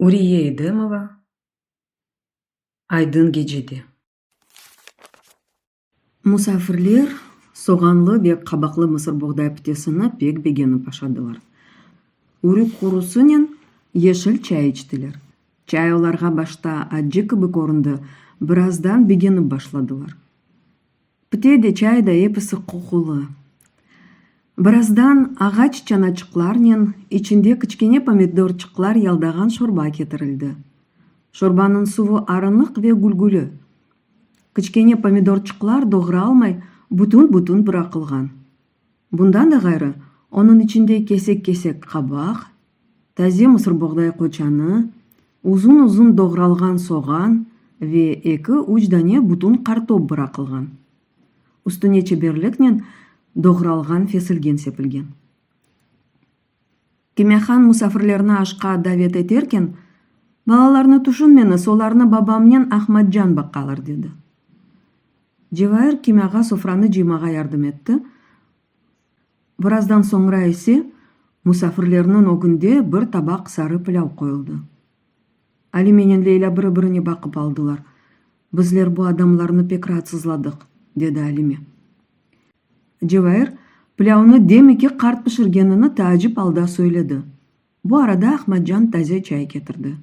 Uriye Edemova Aydın gecede. Musafirler soğanlı ve qabaqlı mısırboğday pitesini pek begenip aşadılar. Ürük qurusınen yeşil çay içtiler. Çay olarğa başta accı kibi köründi, birazdan begenip başladılar. Pite de, çay da episi qoqulı. Birazdan ağaç çanaçıqlarnen, içinde kiçkene pomidorçıqlar yaldağan şorba ketirildi. Şorbanıñ suvu arınıq ve gülgüli. Kiçkene pomidorçıqlar doğralmay bütün-bütün bıraqılğan. Bundan da ğayrı, onıñ içinde kesek-kesek qabaq, taze mısırboğday qoçanı, uzun-uzun doğralğan soğan ve eki-üç dane bütün qartop bıraqılğan. Üstüne çeberliknen doğralğan fesilgen sepilgen. Kimehan musafirlerni aşqa davet eterken, Balalarnı tüşünmeñiz, olarnı babamnen Ahmadcan baqalar, dedi. Cevair Kimâğa sofranı cıymağa yardım etti, birazdan soñra ise musafirlerniñ ögünde bir tabaq sarı pilâv qoyuldı. Alimenen Leylâ biri-birine baqıp aldılar. Bizler bu adamlarnı pek raatsızladıq, dedi Alime. Cevair, pilâvnı demiki qart pişirgenini taacip alda söyledi. Bu arada Ahmadcan taze çay ketirdi.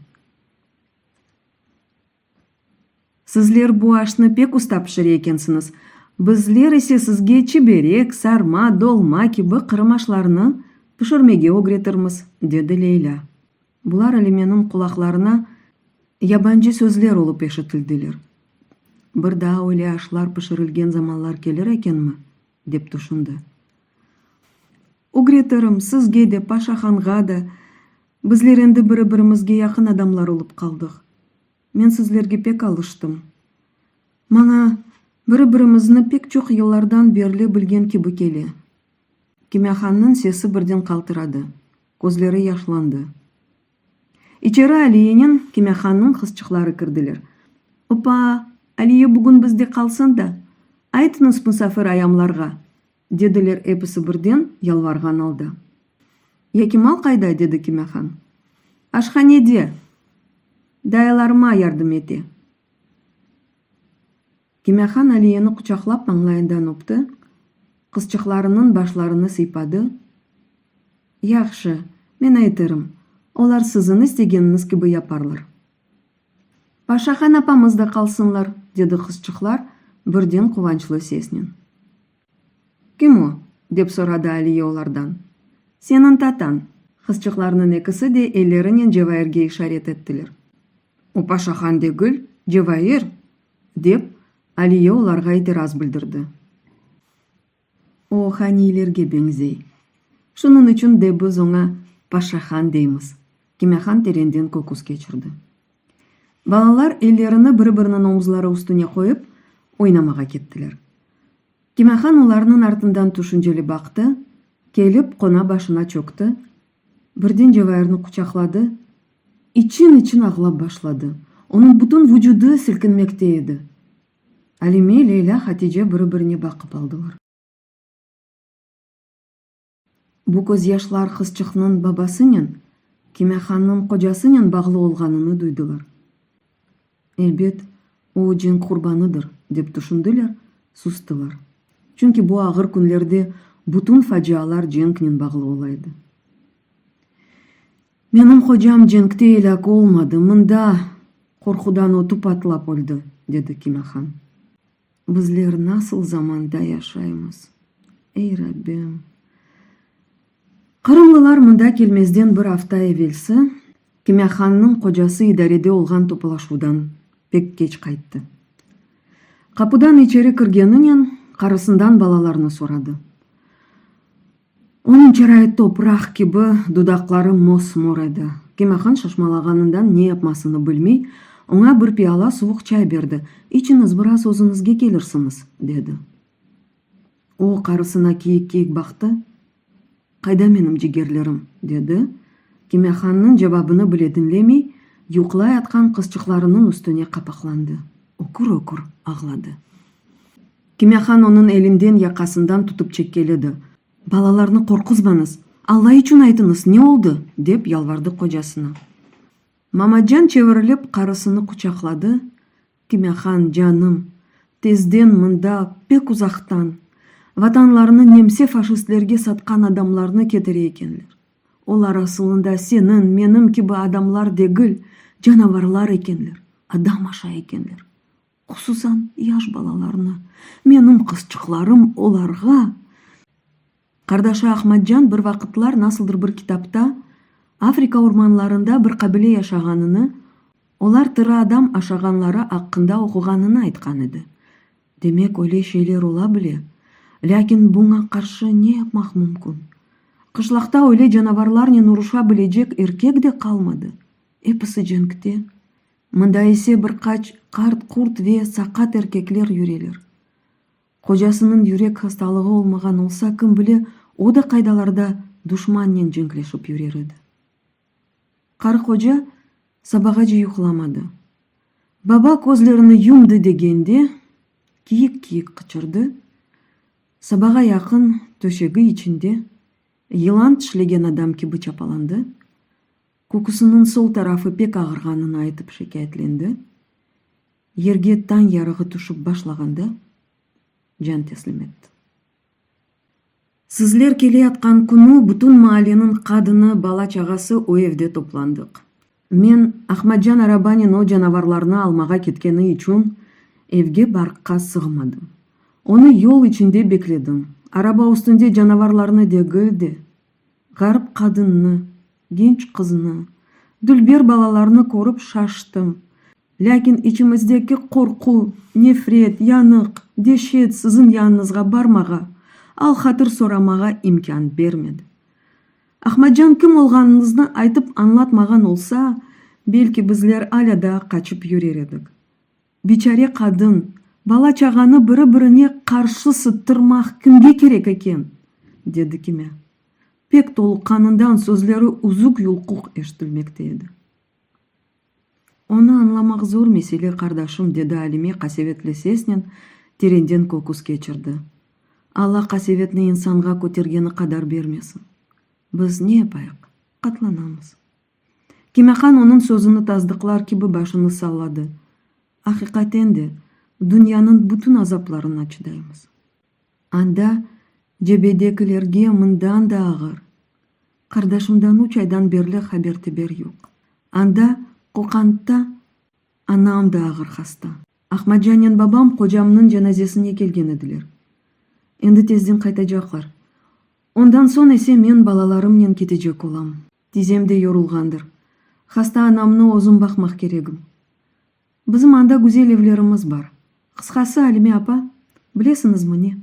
Sizler bu aşnı pek usta pişire ekensiñiz, bizler ise sizge çiberek, sarma, dolma kibi Qırım aşlarını pişirmege ögretirmiz, dedi Leylâ. Bular Alimeniñ qulaqlarına yabancı sözler olıp eşitildiler. Bir daa öyle aşlar pişirilgen zamanlar kelir ekenmi? dep tüşündi. Ögretirim, sizge de, Paşahanğa da. Bizler endi biri-birimizge yaqın adamlar olıp qaldıq. Men sizlerge pek alıştım. Maña, biri-birimizni pek çoq yıllardan berli bilgen kibi kele. Kimâhannıñ sesi birden qaltıradı, közleri yaşlandı. İçeri Aliyenen Kimâhannıñ qızçıqları kirdiler. Opa, Aliye bugün bizde qalsın da, aytıñız musafir ayamlarğa, dediler episi birden yalvarğan alda. Ya Kemal qayda? dedi Kimâhan. Aşhanede, dayılarıma yardım ete. Kimâhan Aliyeni quçaqlap mañlayından öpti, qızçıqlarınıñ başlarını sıypadı, Yahşı, men aytırım, olar siziñ istegeniñiz kibi yaparlar. Paşahan apamız da qalsınlar, dedi qızçıqlar birden quvançlı sesnen. Kim o? dep soradı Aliye olardan. Seniñ tatañ, qızçıqlarnıñ ekisi de ellerinen Cevairge işaret ettiler. O Paşahan degil, Cevair! dep, Aliye olarğa itiraz bildirdi. O haniylerge beñzey. Şunıñ içün de biz oña Paşahan deymiz, Kimehan terenden köküs keçirdi. Balalar ellerini biri-biriniñ omuzları üstüne qoyıp, oynamağa kettiler. Kimehan olarnıñ artından tüşünceli baqtı, kelip qona başına çökti, birden Cevairni quçaqladı, için-için ağlap başladı. Onıñ bütün vucudı silkinmekte edi. Alime, Leylâ, Hatice biri-birine baqıp aldılar. Bu közyaşlar qızçıqnıñ babasınen, Kimâhannıñ qocasınen bağlı olğanını duydılar. Elbet, o cenk qurbanıdır, dep tüşündiler, sustılar. Çünki bu ağır künlerde bütün facialar cenknen bağlı ola edi. Menim qocam cenkte elâk olmadı, mında qorqudan ötü patlap öldi, dedi Kimâhan. Bizler nasıl zamanda yaşaymız, ey, Rabbim! Qırımlılar mında kelmezden bir afta evelsi Kimâhannıñ qocası idarede olğan toplaşuvdan pek keç qayttı. Qapudan içeri kirgeninen qarısından balalarnı soradı. Onıñ çırayı topraq kibi, dudaqları mos-mor edi. Kimahan şaşmalağanından ne yapmasını bilmey, oña bir piala suvuq çay berdi, İçiñiz, biraz özüñizge kelirsiñiz, dedi. O, qarısına kiyik-kiyik baqtı, Qayda menim cigerlerim? dedi. Kimahannıñ cevabını bile diñlemey, yuqlay atqan qızçıqlarınıñ üstüne qapaqlandı, ökür-ökür ağladı. Kimâhan onıñ elinden yaqasından tutıp çekkeledi. Balalarnı qorquzmañız, Alla içün aytıñız, ne oldı? dep yalvardı qocasına. Mamatcan çevirilip qarısını quçaqladı, Kimâhan, canım, tezden mında, pek uzaqtan, vatanlarını nemse-faşistlerge satqan adamlarnı ketire ekenler. Olar asılında seniñ, menim kibi adamlar degil, canavarlar ekenler, adam aşay ekenler. Hususan yaş balalarnı. Menim qızçıqlarım olarğa. Qardaşı Ahmadcan bir vaqıtlar nasıldır bir kitapta Afrika ormanlarında bir qabile yaşağanını, olar tiri adam aşağanları aqqında oquğanını aytqan edi. Demek, öyle şeyler ola bile. Lâkin buña qarşı ne yapmaq mümkün? Qışlaqta öyle canavarlarnen uruşa bilecek erkek de qalmadı. Episi cenkte. Mında ise bir qaç qart-qurt ve saqat erkekler yüreler. Qocasınıñ yürek hastalığı olmağan olsa, kim bile, o da qaydalarda duşmannen cenkleşip yürer edi. Qarı-qoca sabağace yuqlamadı. Baba közlerini yumdı degende, kiyik-kiyik qıçırdı, sabağa yaqın töşegi içinde yılan tişlegen adam kibi çapalandı, köküsiniñ sol tarafı pek ağırğanını aytıp şikâyetlendi. Yerge tañ yarığı tüşip başlağanda can teslim etti. Sizler keleyatqan künü bütün maaleniñ qadını, bala-çağası o evde toplandıq. Men, Ahmadcan arabanen o canavarlarnı almağa ketkeni içün, evge barqqa sığmadım. Onı yol içinde bekledim. Araba üstünde canavarlarnı degil de, ğarip qadınnı, genç qıznı, dülber balalarnı körip şaştım. Lâkin içimizdeki qorqu, nefret, yanıq, deşet siziñ yanıñızğa barmağa, al-hatır soramağa imkân bermedi. Ahmadcan kim olğanıñıznı aytıp añlatmağan olsa, belki bizler alâ daa qaçıp yürer edik. Biçare qadın, bala-çağanı biri-birine qarşı sıttırmaq kimge kerek eken? dedi Kimâ. Pek toluqqanından sözleri üzük-yulquq eşitilmekte edi. Onı añlamaq zor mesele, qardaşım, dedi Alime qasevetli sesnen, terenden köküs keçirdi. Alla qasevetni insanğa kötergeni qadar bermesin. Biz ne yapayıq, qatlanamız. Kimehan onıñ sözüni tasdıqlar kibi başını salladı. Aqiqaten de, dünyanıñ bütün azaplarına çıdaymız. Anda cebedekilerge mından da ağır. Qardaşımdan üç aydan berli haber-teber yoq. Anda, Qoqandta, anam da ağır hasta. Ahmadcanen babam qocamnıñ cenazesine kelgen ediler. Endi tezden qaytacaqlar. Ondan soñ ise men balalarımnen ketecek olam. Tizem de yorulğandır. Hasta anamnı özüm baqmaq keregim. Bizim anda güzel evlerimiz bar. Qısqası, Alime apa, bilesiñizmi ne?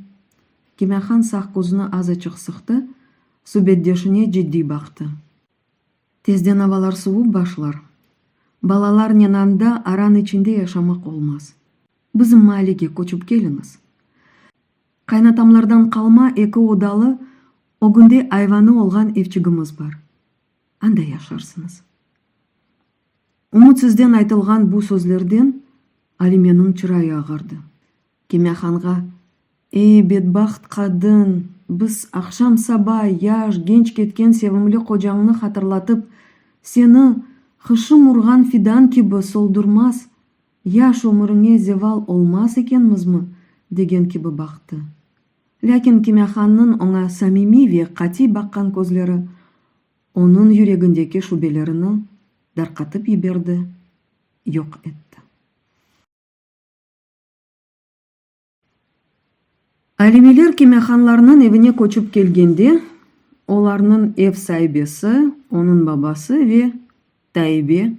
Kimâhan sağ közüni azaçıq sıqtı, subetdeşine ciddiy baqtı. Tezden avalar suvup başlar. Balalarnen anda aran içinde yaşamaq olmaz. Bizim maalege köçip keliñiz. Qaynatamlardan qalma eki odalı, ögünde ayvanı olğan evçigimiz bar. Anda yaşarsıñız. Ümütsizden aytılğan bu sözlerden Alimeniñ çırayı ağardı. Kimâhanğa, Ey, bedbaht qadın, biz aqşam-saba, yaş, genç ketken sevimli qocañnı hatırlatıp, seni, hışım urğan fidan kibi, soldurmaz, yaş ömüriñe zeval olmaz ekenmizmi, degen kibi baqtı. Lâkin Kimâhannıñ oña samimiy ve qatiy baqqan közleri onıñ yüregindeki şübelerini darqatıp yiberdi, yoq etti. Alimiler Kimâhanlarnıñ evine köçip kelgende, olarnıñ ev saibesi, onıñ babası ve Taibe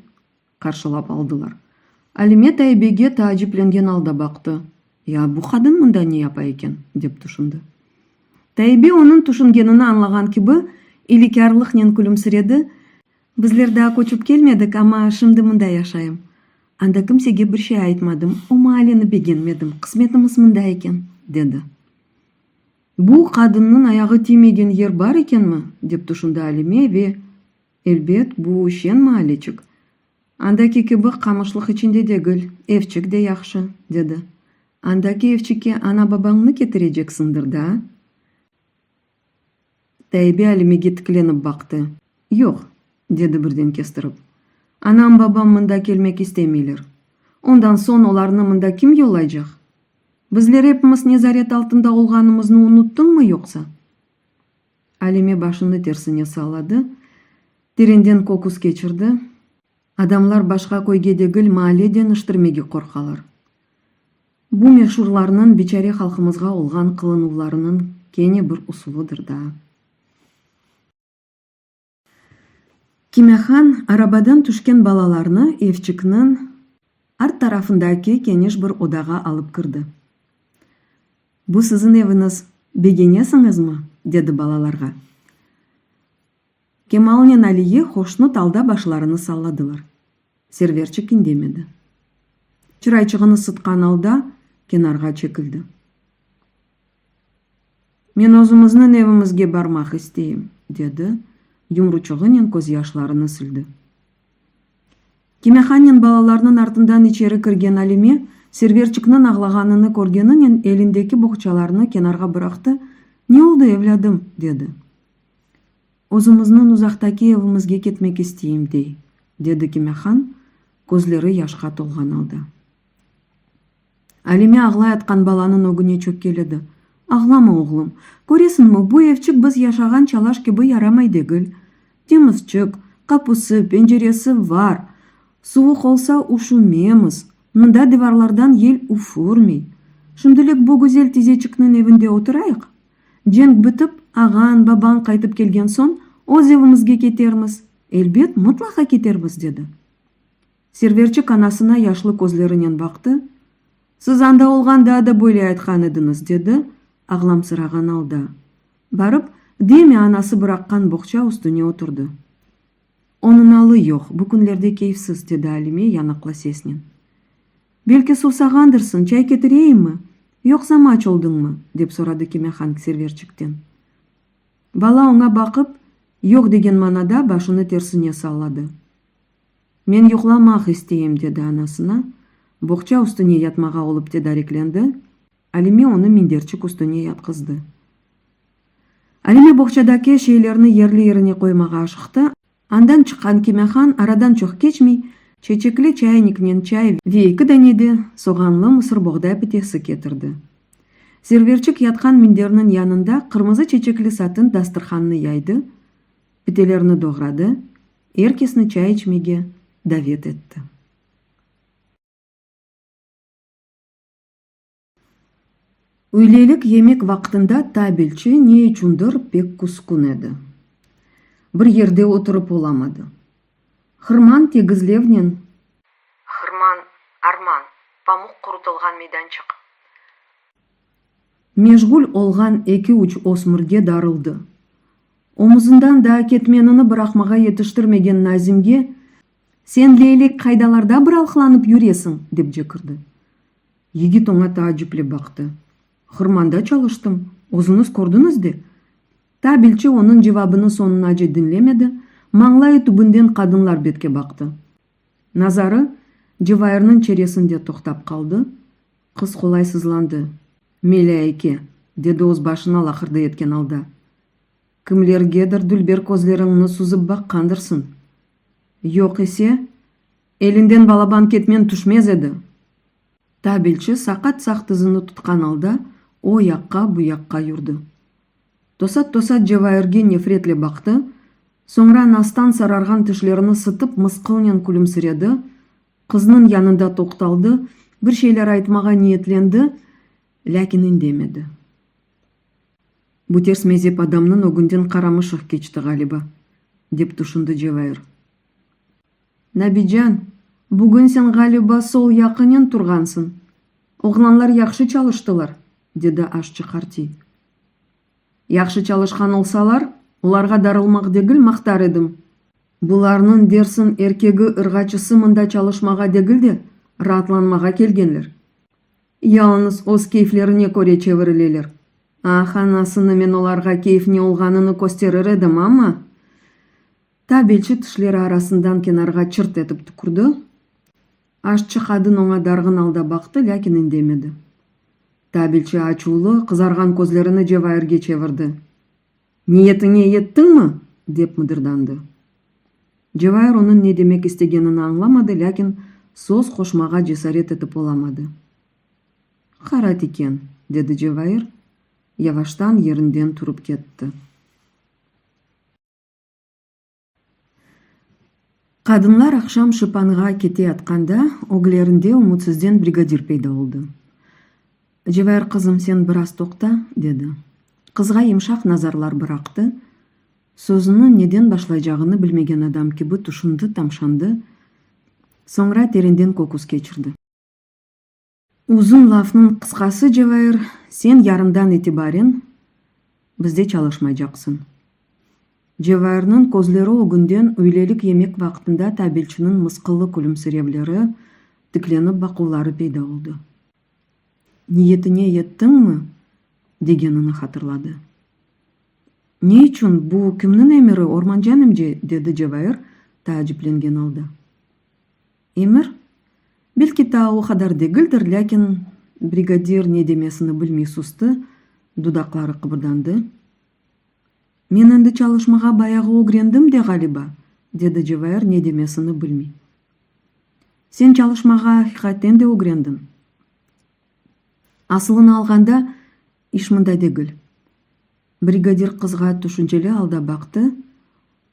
qarşılap aldılar. Alime Taibege taaciplengen alda baqtı. Ya bu qadın mında ne yapa eken? dep tüşündi. Taibe onıñ tüşüngenini añlağan kibi, ilikârlıqnen külümsiredi, Bizler daa köçip kelmedik, amma şimdi mında yaşayım. Anda kimsege bir şey aytmadım, o maaleni begenmedim, qısmetimiz mında eken, dedi. Bu qadınnıñ ayağı tiymegen yer bar ekenmi? dep tüşündi Alime ve, Elbet, bu şeñ maaleçik. Andaki kibi qamışlıq içinde degil, evçik de yahşı, dedi. Andaki evçikke ana-babañnı ketireceksiñdir daa? Taibe Alimege tiklenip baqtı. Yoq, dedi birden kestirip. Anam-babam mında kelmek istemeyler. Ondan soñ olarnı mında kim yollaycaq? Bizler epimiz nezaret altında olğanımıznı unuttıñmı yoqsa? Alime başını tersine salladı, terenden köküs keçirdi. Adamlar başqa köyge degil, maale deñiştirmege qorqalar. Bu meşurlarnıñ biçare halqımızğa olğan qılınuvlarınıñ kene bir usulıdır daa. Kimehan arabadan tüşken balalarnı evçikniñ art tarafındaki keniş bir odağa alıp kirdi. Bu siziñ eviñiz, begenesiñizmi? dedi balalarğa. Kemalnen Aliye hoşnut alda başlarını salladılar. Serverçik indemedi. Çırayçığını sıtqan alda kenarğa çekildi. Men özümizniñ evimizge barmaq isteyim, dedi, yumruçığınen közyaşlarını sildi. Kimehannen balalarnıñ artından içeri kirgen Alime, Serverçikniñ ağlağanını körgeninen elindeki boğçalarnı kenarğa bıraqtı, Ne oldı, evlâdım? dedi. Özümizniñ uzaqtaki evimizge ketmek isteyim, dey, dedi Kimehan, közleri yaşqa tolğan alda. Alime ağlayatqan balanıñ ögüne çökkeledi. Ağlama, oğlum. Köresiñmi, bu evçik biz yaşağan çalaş kibi yaramay degil. Temizçik, qapusı, penceresi var. Suvuq olsa, üşümemiz. Mında divarlardan yel üfürmey. Şimdilik bu güzel tizeçikniñ evinde oturayıq. Cenk bitip, ağañ, babañ qaytıp kelgen soñ, öz evimizge ketermiz. Elbet, mıtlaqa ketermiz, dedi. Serverçik anasına yaşlı közlerinen baqtı, Siz anda olğanda da böyle aytqan ediñiz, dedi, ağlamsırağan alda. Barıp, demi anası bıraqqan boğça üstüne oturdı. Onıñ alı yoq, bu künlerde keyfsiz, dedi Alime yanıqlı sesnen. Belki suvsağandırsıñ, çay ketireyimmi, yoqsa maç oldıñmı? dep soradı Kimehan Serverçikten. Bala oña baqıp, yoq degen manada başını tersine salladı. Men yuqlamaq isteyim, dedi anasına, boğça üstüne yatmağa olıp tedariklendi, Alime onı minderçik üstüne yatqızdı. Alime boğçadaki şeylerni yerli-yerine qoymağa aşıqtı, andan çıqqan Kimehan aradan çoq keçmey, çeçekli çayniknen çay ve eki dane de soğanlı mısırboğday pitesi ketirdi. Serverçik yatqan minderniñ yanında qırmızı çeçekli satin dasturhannı yaydı, pitelerni doğradı, er kesni çay içmege davet etti. Üylelik yemek vaqtında tabelçi ne içündir pek küskün edi. Bir yerde oturıp olamadı. Hırman tegizlevnen. Hırman, arman, pamuq qurutılğan meydançıq. Meşğul olğan eki-üç ösmürge darıldı. Omuzından daa ketmenini bıraqmağa yetiştirmegen Nazimge, Sen, leylek, qaydalarda bıralqılanıp yüresiñ? dep cekirdi. Yigit oña taacüple baqtı. Hırmanda çalıştım, özüñiz kördiñiz de. Tabelçi onıñ cevabını soñunace diñlemedi, mañlayı tübünden qadınlar betke baqtı. Nazarı Cevairniñ çeresinde toqtap qaldı, qız qolaysızlandı. Melâike, dedi öz başına laqırdı etken alda, kimlergedir dülber közleriñni süzip baqqandırsıñ. Yoq ise, elinden balaban ketmen tüşmez edi. Tabelçi saqat sağ tizini tutqan alda o yaqqa, bu yaqqa yurdi. Tosat-tosat Cevairge nefretle baqtı, soñra nastan sararğan tişlerini sıtıp mısqılnen külümsiredi, qıznıñ yanında toqtaldı, bir şeyler aytmağa niyetlendi, lâkin indemedi. Bu ters mezep adamnıñ ögünden qara mışıq keçti, ğaliba, dep tüşündi Cevair. Nabican, bugün sen, ğaliba, sol yaqınen turğansıñ. Oğlanlar yahşı çalıştılar, dedi aşçı qartiy. Yahşı çalışqan olsalar, olarğa darılmaq degil, maqtar edim. Bularnıñ, dersiñ, erkegi, ırğaçısı mında çalışmağa degil de, raatlanmağa kelgenler. Yalıñız öz keyflerine köre çevirileler. Ah, anasını men olarğa keyf ne olğanını kösterir edim, amma. Tabelçi tişleri arasından kenarğa çırt etip tükürdi. Aşçı qadın oña darğın alda baqtı, lâkin indemedi. Tabelçi açuvlı, qızarğan közlerini Cevairge çevirdi. Niyetiñe yettiñmi? dep mıdırdandı. Cevair onıñ ne demek istegenini añlamadı, lâkin söz qoşmağa cesaret etip olamadı. Qara tiken, dedi Cevair, yavaştan yerinden turıp ketti. Qadınlar aqşam şıpanğa keteyatqanda, öglerinde ümütsizden brigadir peyda oldı. Cevair qızım, sen biraz toqta, dedi. Qızğa yımşaq nazarlar bıraqtı, sözüni neden başlaycağını bilmegen adam kibi tüşündi, tamşandı, soñra terenden köküs keçirdi. Uzun lafnıñ qısqası, Cevair, sen yarından itibaren bizde çalışmaycaqsıñ. Cevairniñ közleri ögünden üylelik yemek vaqtında tabelçiniñ mısqıllı külümsirevleri, tiklenip baquvları peyda oldı. Niyetine yettiñmi? degenini hatırladı. Ne içün, bu kimniñ emiri, Ormancan emce? dedi Cevair taaciplengen alda. Emir? Belki taa o qadar degildir, lâkin, brigadir ne demesini bilmey sustı, dudaqları qıbırdandı. Men endi çalışmağa bayağı ögrendim de, ğaliba, dedi Cevair ne demesini bilmey. Sen çalışmağa aqiqaten de ögrendiñ. Asılını alğanda, iş mında degil. Brigadir qızğa tüşünceli alda baqtı.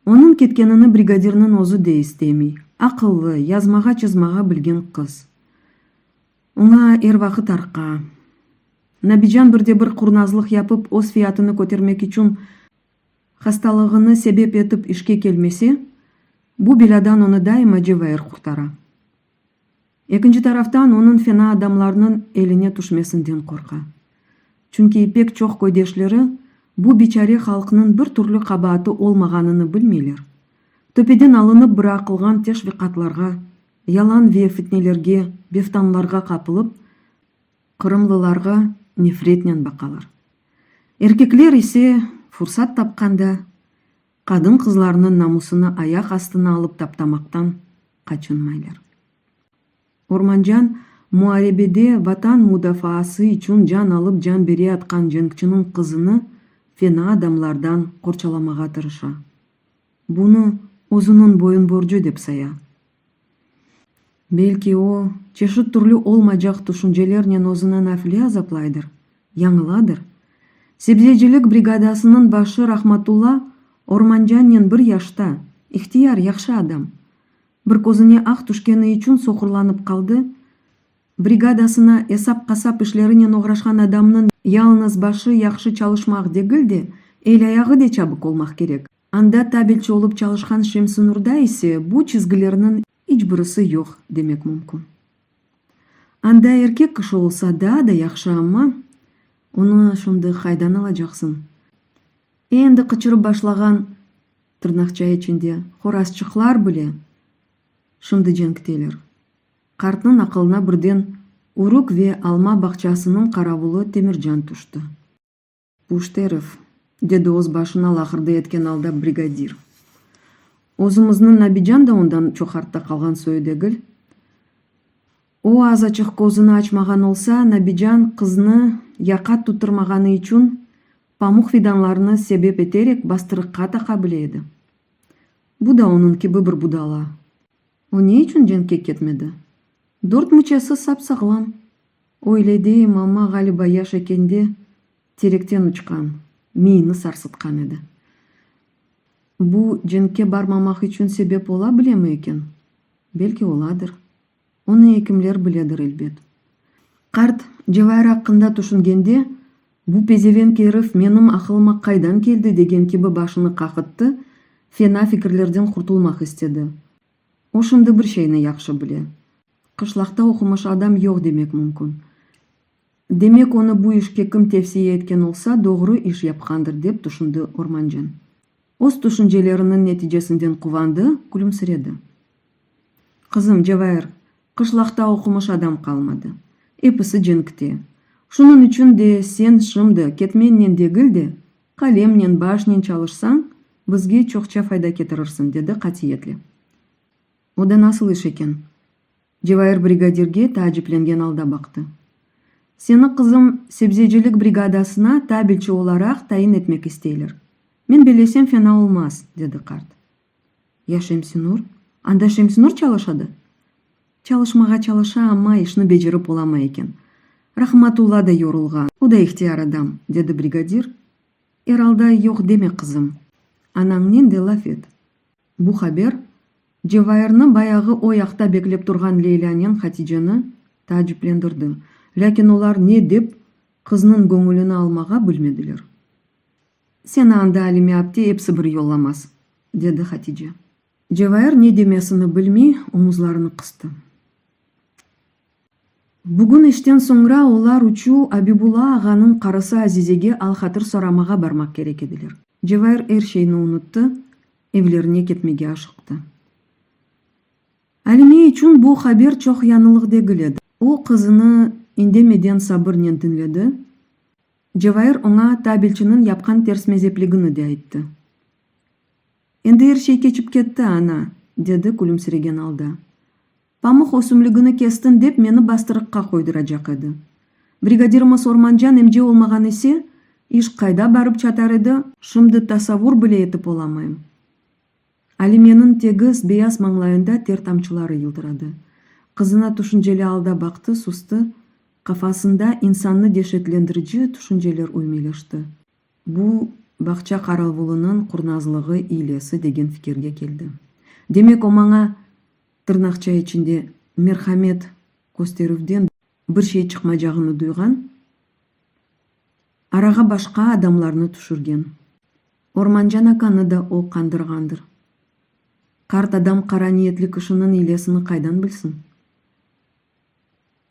Onıñ ketkenini brigadirniñ özü de istemey. Aqıllı, yazmağa-çızmağa bilgen qız. Oña er vaqıt arqa. Nabican bir de bir qurnazlıq yapıp, öz fiyatını kötermek içün hastalığını sebep etip işke kelmese, bu belâdan onı daima Cevair qurtara. Ekinci taraftan, onıñ fena adamlarnıñ eline tüşmesinden qorqa. Çünki pek çoq köydeşleri bu biçare halqnıñ bir türlü qabaatı olmağanını bilmeyler, töpeden alınıp bıraqılğan teşviqatlarğa, yalan ve fitnelerge, beftanlarğa qapılıp, qırımlılarğa nefretnen baqalar. Erkekler ise, fursat tapqanda, qadın-qızlarnıñ namusını ayaq astına alıp taptamaqtan qaçınmaylar. Ormancan, muarebede Vatan mudafaası içün can alıp can bereyatqan cenkçiniñ qızını fena adamlardan qorçalamağa tırışa. Bunı özüniñ boyun-borcu dep saya. Belki o, çeşit türlü olmaycaq tüşüncelernen özüni nafile azaplaydır, yañıladır. Sebzecilik brigadasınıñ başı Rahmatulla Ormancannen bir yaşta, ihtiyar, yahşı adam. Bir közüne aq tüşkeni içün soqurlanıp qaldı, brigadasına esap-qasap işlerinen oğraşqan adamnıñ yalıñız başı yahşı çalışmaq degil de, el-ayağı de çabik olmaq kerek. Anda tabelçi olıp çalışqan Şemsinurda ise bu çizgilerniñ iç birisi yoq demek mümkün. Anda erkek kişi olsa daa da yahşı, amma onı şimdi qaydan alacaqsıñ? Endi qıçırıp başlağan, tırnaqça içinde, horazçıqlar bile şimdi cenkteler. Qartnıñ aqılına birden ürük ve alma bağçasınıñ qaravulı Temircan tüşti. Puşt erif, dedi öz başına laqırdı etken alda brigadir. Özümizniñ Nabican da ondan çoq artta qalğan soyu degil. O azaçıq közüni açmağan olsa, Nabican qıznı yaqa tuttırmağanı içün pamuq fidanlarını sebep eterek bastırıqqa taqa bile edi. Bu da onıñ kibi bir budala. O ne içün cenkke ketmedi? Dört müçesi sap-sağlam. Öyle deyim, amma, ğaliba, yaş ekende terekten uçqan, miyini sarsıtqan edi. Bu, cenkke barmamaq içün sebep ola bilemi eken? Belki oladır. Onı ekimler biledir, elbet. Qart, Cevair aqqında tüşüngende, bu pezevenk erif menim aqılıma qaydan keldi degen kibi başını qaqıttı, fena fikirlerden qurtulmaq istedi. O şimdi bir şeyni yahşı bile. Qışlaqta oqumış adam yoq demek mümkün. Demek, onı bu işke kim tevsiye etken olsa, doğru iş yapqandır, dep tüşündi Ormancan. Öz tüşünceleriniñ neticesinden quvandı, külümsiredi. Qızım, Cevair, qışlaqta oqumış adam qalmadı. Episi cenkte. Şunıñ içün de sen şimdi ketmennen degil de, qalemnen, başnen çalışsañ, bizge çoqça fayda ketirirsiñ, dedi qatiyetle. O da nasıl iş eken? Cevair brigadirge taaciplengen alda baqtı. Seni, qızım, sebzecilik brigadasına tabelçi olaraq tayin etmek isteyler. Men bellesem fena olmaz, dedi qart. Ya Şemsinur? Anda Şemsinur çalışa da? Çalışmağa çalışa, amma işni becerip olamay eken. Rahmatulla da yorulğan, o da ihtiyar adam, dedi brigadir. Er alda yoq deme, qızım. Anañnen de laf et. Bu haber Cevairni bayağı o yaqta beklep turğan Leylânen Haticeni taaciplendirdi. Lâkin olar ne dep qıznıñ göñülini almağa bilmediler. Seni anda Alime apte episi bir yollamaz, dedi Hatice. Cevair ne demesini bilmey, omuzlarını qıstı. Bugün işten soñra olar üçü Abibulla ağanıñ qarısı Azizege al-hatır soramağa barmaq kerek ediler. Cevair er şeyni unuttı, evlerine ketmege aşıqtı. Alime içün bu haber çoq yañılıq degil edi. O, qızını indemeden sabırnen diñledi. Cevair oña tabelçiniñ yapqan tersmezepligini de ayttı. Endi er şey keçip ketti, ana, dedi külümsiregen alda. Pamuq ösümligini kestin dep meni bastırıqqa qoyduracaq edi. Brigadirimiz Ormancan emce olmağan ise, iş qayda barıp çatar edi, şimdi tasavur bile etip olamayım. Alimeniñ tegiz, beyaz mañlayında ter tamçıları yıltıradı. Qızına tüşünceli alda baqtı, sustı, qafasında insannı deşetlendirici tüşünceler üymeleşti. Bu, bağça qaravulınıñ qurnazlığı, iylesi degen fikirge keldi. Demek o maña, tırnaqça içinde, merhamet kösterüvden bir şey çıqmacağını duyğan, arağa başqa adamlarnı tüşürgen. Ormancan akanı da o qandırğandır. Qart adam qara niyetli kişiniñ iylesini qaydan bilsin?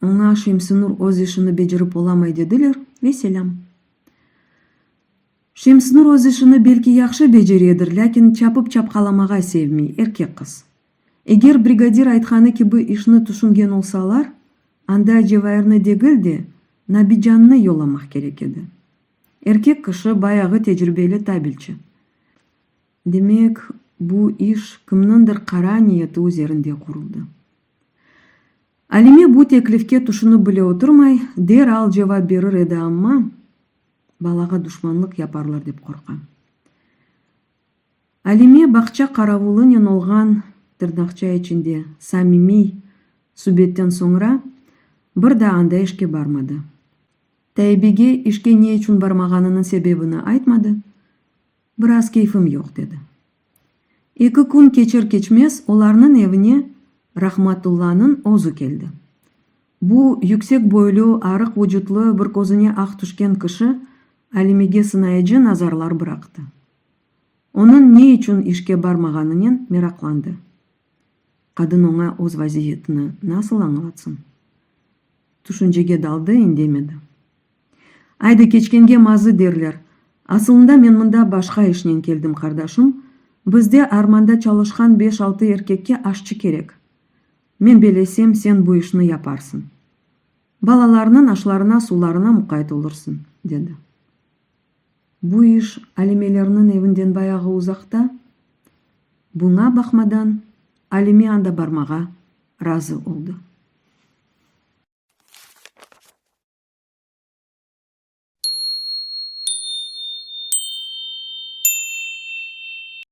Oña Şemsinur öz işini becerip olamay dediler, ve selâm. Şemsinur öz işini belki yahşı beceredir, lâkin çapıp-çapqalamağa sevmey, erkek qız. Eger brigadir aytqanı kibi işni tüşüngen olsalar, anda Cevairni degil de, Nabicannı yollamaq kerek edi. Erkek kişi, bayağı tecribeli tabelçi. Demek, bu iş kimniñdir qara niyeti üzerinde quruldı. Alime bu teklifke tüşünip bile oturmay, deral cevap berir edi amma, balağa duşmanlıq yaparlar dep qorqa. Alime bağça qaravulınen olğan, tırnaqça içinde, samimiy subetten soñra, bir daa anda işke barmadı. Taibege işke ne içün barmağanınıñ sebebini aytmadı, Biraz keyfim yoq, dedi. Eki kün keçer-keçmez olarnıñ evine Rahmatullanıñ özü keldi. Bu yüksek boylu, arıq vucutlı, bir közüne aq tüşken kişi Alimege sınayıcı nazarlar bıraqtı. Onıñ ne içün işke barmağanınen meraqlandı. Qadın oña öz vaziyetini nasıl añlatsın? Tüşüncege daldı, indemedi. Aydı, keçkenge mazı derler. Asılında men mında başqa işnen keldim, qardaşım. Bizde armanda çalışqan beş-altı erkekke aşçı kerek. Men belesem, sen bu işni yaparsıñ. Balalarnıñ aşlarına-suvlarına muqayt olursıñ, dedi. Bu iş Alimelerniñ evinden bayağı uzaqta. Buña baqmadan, Alime anda barmağa razı oldı.